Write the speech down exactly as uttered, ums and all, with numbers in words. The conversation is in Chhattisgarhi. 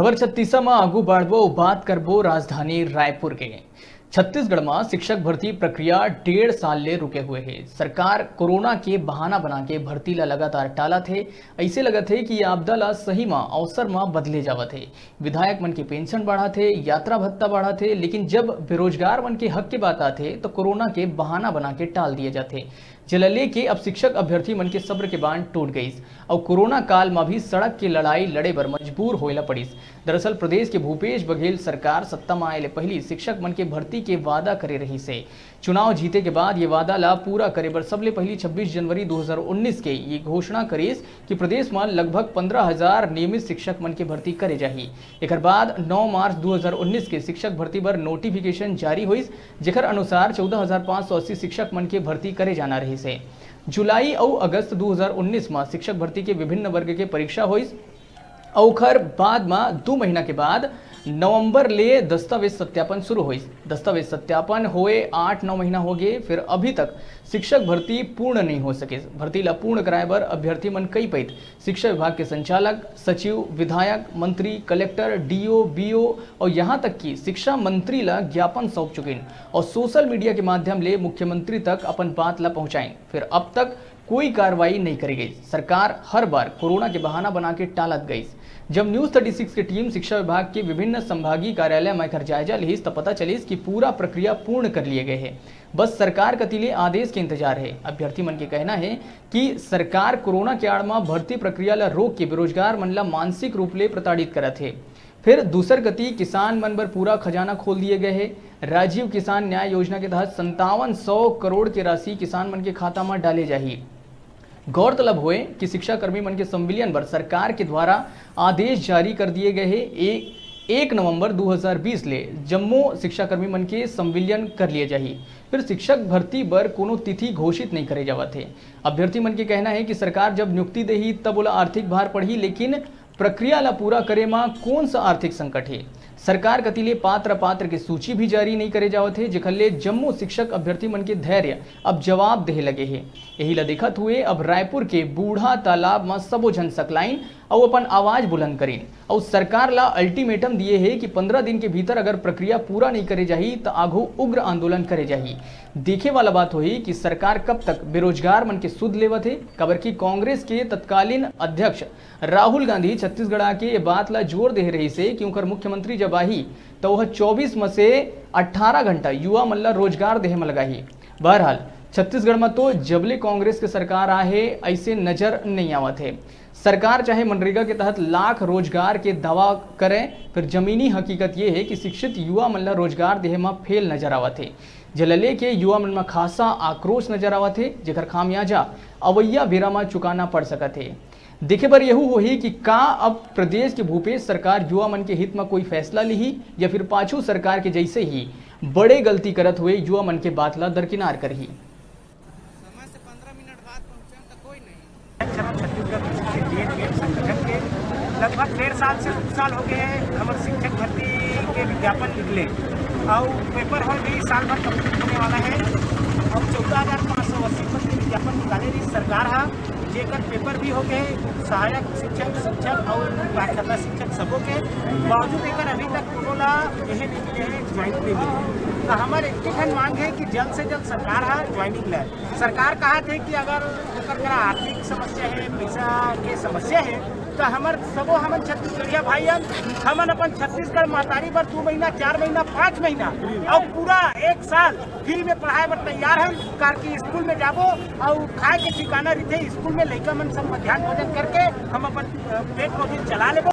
खबर छत्तीसा म आगू बढ़बो, बात करबो राजधानी रायपुर के। छत्तीसगढ़ म शिक्षक भर्ती प्रक्रिया डेढ़ साल ले रुके हुए हे। सरकार कोरोना के बहाना बना के भर्ती ला लगातार टालत हे। ऐसे लगत हे कि ये आपदा ला सही म अवसर म बदले जावत हे। विधायक मन के पेंशन बढ़त हे, यात्रा भत्ता बढ़त हे, लेकिन जब बेरोजगार मन के हक के बात आथे, तो कोरोना के बहाना बना के टाल दिए जाथे। जेला लेके अब शिक्षक अभ्यर्थी मन के सब्र के बांध टूट गईस। अउ कोरोना काल म भी सड़क के लड़ाई लड़े बर मजबूर होए ला पड़िस। दरअसल प्रदेश के भूपेश बघेल सरकार सत्ता म आए ले पहिली शिक्षक मन के भर्ती के वादा करे रहिस हे। चुनाव जीते के बाद ये वादा ला पूरा करे बर सबले पहिली छब्बीस जनवरी दो हज़ार उन्नीस के ये घोषणा करिस कि प्रदेश म लगभग पंद्रह हज़ार नियमित शिक्षक मन के भर्ती करे जाही। एकर बाद नौ मार्च दो हज़ार उन्नीस के शिक्षक भर्ती बर नोटिफिकेशन जारी होइस, जेकर अनुसार चौदह हज़ार पाँच सौ अस्सी शिक्षक मन के भर्ती करे जाना रहिस हे। जुलाई अउ अगस्त दो हज़ार उन्नीस म शिक्षक भर्ती के विभिन्न वर्ग के परीक्षा होइस, अउ ओखर बाद म दू महीना के बाद नवंबर ले दस्तावेज सत्यापन शुरू होइस। दस्तावेज सत्यापन होए आठ नौ महीना हो गए, फिर अभी तक शिक्षक भर्ती पूर्ण नहीं हो सकिस। भर्ती ला पूर्ण कराए बर अभ्यर्थी मन कई पइत शिक्षा विभाग के संचालक, सचिव, विधायक, मंत्री, कलेक्टर, डीओ, बीओ अउ यहाँ तक कि शिक्षा मंत्री ला ज्ञापन सौंप चुकिन अउ सोशल मीडिया के माध्यम ले मुख्यमंत्री तक अपन बात ला पहुँचाइन। फिर अब तक कोई कार्रवाई नहीं करे गई। सरकार हर बार कोरोना के बहाना बना के टालत गई। जब न्यूज थर्टी सिक्स के टीम शिक्षा विभाग के विभिन्न संभागीय कार्यालय म एकर जायजा लिहिस, त पता चलिस कि पूरा प्रक्रिया पूर्ण कर लिए गए हे। बस सरकार कति ले आदेश के इंतजार हे। अभ्यर्थी मन के कहना हे कि सरकार कोरोना के आड़ म भर्ती प्रक्रिया ला रोक के बेरोजगार मन ला मानसिक रूप ले प्रताड़ित करत हे। फिर दूसर कति किसान मन बर पूरा खजाना खोल दिए गए हे। राजीव किसान न्याय योजना के तहत संतावन सौ करोड़ के राशि किसान मन के खाता म डाले जाही। गौरतलब होए कि शिक्षाकर्मी मन के संविलियन बर सरकार के द्वारा आदेश जारी कर दिए गए हे। ए-, एक नवंबर दो हज़ार बीस ले जम्मो शिक्षाकर्मी मन के संविलियन कर लिए जाही। फिर शिक्षक भर्ती बर कोनो तिथि घोषित नहीं करे जावत हे। अभ्यर्थी मन के कहना हे कि सरकार जब नियुक्ति देही, तब ओला आर्थिक भार पड़ही, लेकिन प्रक्रिया ला पूरा करे म कोन सा आर्थिक संकट हे? सरकार कति ले पात्र पात्र के सूची भी जारी नहीं करे जावत हे, जेखर ले जम्मो शिक्षक अभ्यर्थी मन के धैर्य अब जवाब देहे लगे हे। यही ला देखत हुए अब रायपुर के बूढ़ा तालाब म सबो झन सकलाइन अउ अपन आवाज बुलंद करिन अउ सरकार ला अल्टीमेटम दिए हे कि पंद्रह दिन के भीतर अगर प्रक्रिया पूरा नहीं करे जाही, त आघू उग्र आंदोलन करे जाही। देखे वाला बात होही कि सरकार कब तक बेरोजगार मन के सुध लेवत हे, काबर कि कांग्रेस के तत्कालीन अध्यक्ष राहुल गांधी छत्तीसगढ़ आके ये बात ला जोर दे रहिस हे कि उनकर मुख्यमंत्री जब आही, त वह चौबीस म से अठारह घंटा युवा मन ला रोजगार देहे म लगाही। बहरहाल, छत्तीसगढ़ म तो जबले कांग्रेस के सरकार आहे, ऐसे नजर नहीं आवत हे। सरकार चाहे मनरेगा के तहत लाख रोजगार के दावा करे, फिर जमीनी हकीकत ये हे कि शिक्षित युवा मन ला रोजगार देहे म फेल नजर आवत हे, जेला लेके युवा मन म खासा आक्रोश नजर आवत हे, जेकर खामियाजा अवैया बेरा म चुकाना पड़ सकत हे। देखे बर यहू होही कि का अब प्रदेश के भूपेश सरकार युवा मन के हित म कोई फैसला लिही या फिर पाछू सरकार के जैसे ही बड़े गलती करत हुए युवा मन के बात ला दरकिनार करही। समय से पंद्रह मिनट बाद पहुंचे तो कोई नहीं। छत्तीसगढ़ के संगठन के लगभग डेढ़ साल से दो साल हो गए हैं हमर शिक्षक भर्ती के विज्ञापन निकले और पेपर हर भी साल भर कंप्लीट होने वाला है। अब चौदह हज़ार पाँच सौ अस्सी पद के विज्ञापन निकाले रही सरकार हा, जेकर पेपर भी हो गए, सहायक शिक्षक, शिक्षक और व्याख्याता शिक्षक सबो के, बावजूद एकर अभी तक कोनो ला यह नहीं मिले हैं, ज्वाइनिंग नहीं मिले। तो हमारे एक ही ठन मांग है कि जल्द से जल्द सरकार हा ज्वाइनिंग ले। सरकार कहा थे कि अगर ओकर करा आर्थिक समस्या है, पैसा के समस्या है, तो हमर सबो हमन छत्तीसगढ़िया भाई हन, हमन अपन छत्तीसगढ़ महतारी बर दो महीना, चार महीना, पाँच महीना और पूरा एक साल फ्री में पढ़ाए बर तैयार हन, कार की स्कूल में जाबो और खाए के ठिकाना रहिथे, स्कूल में लइका मन सब मध्यान्ह भोजन करके हम अपन, अ, पेट भोजन चला लेबो।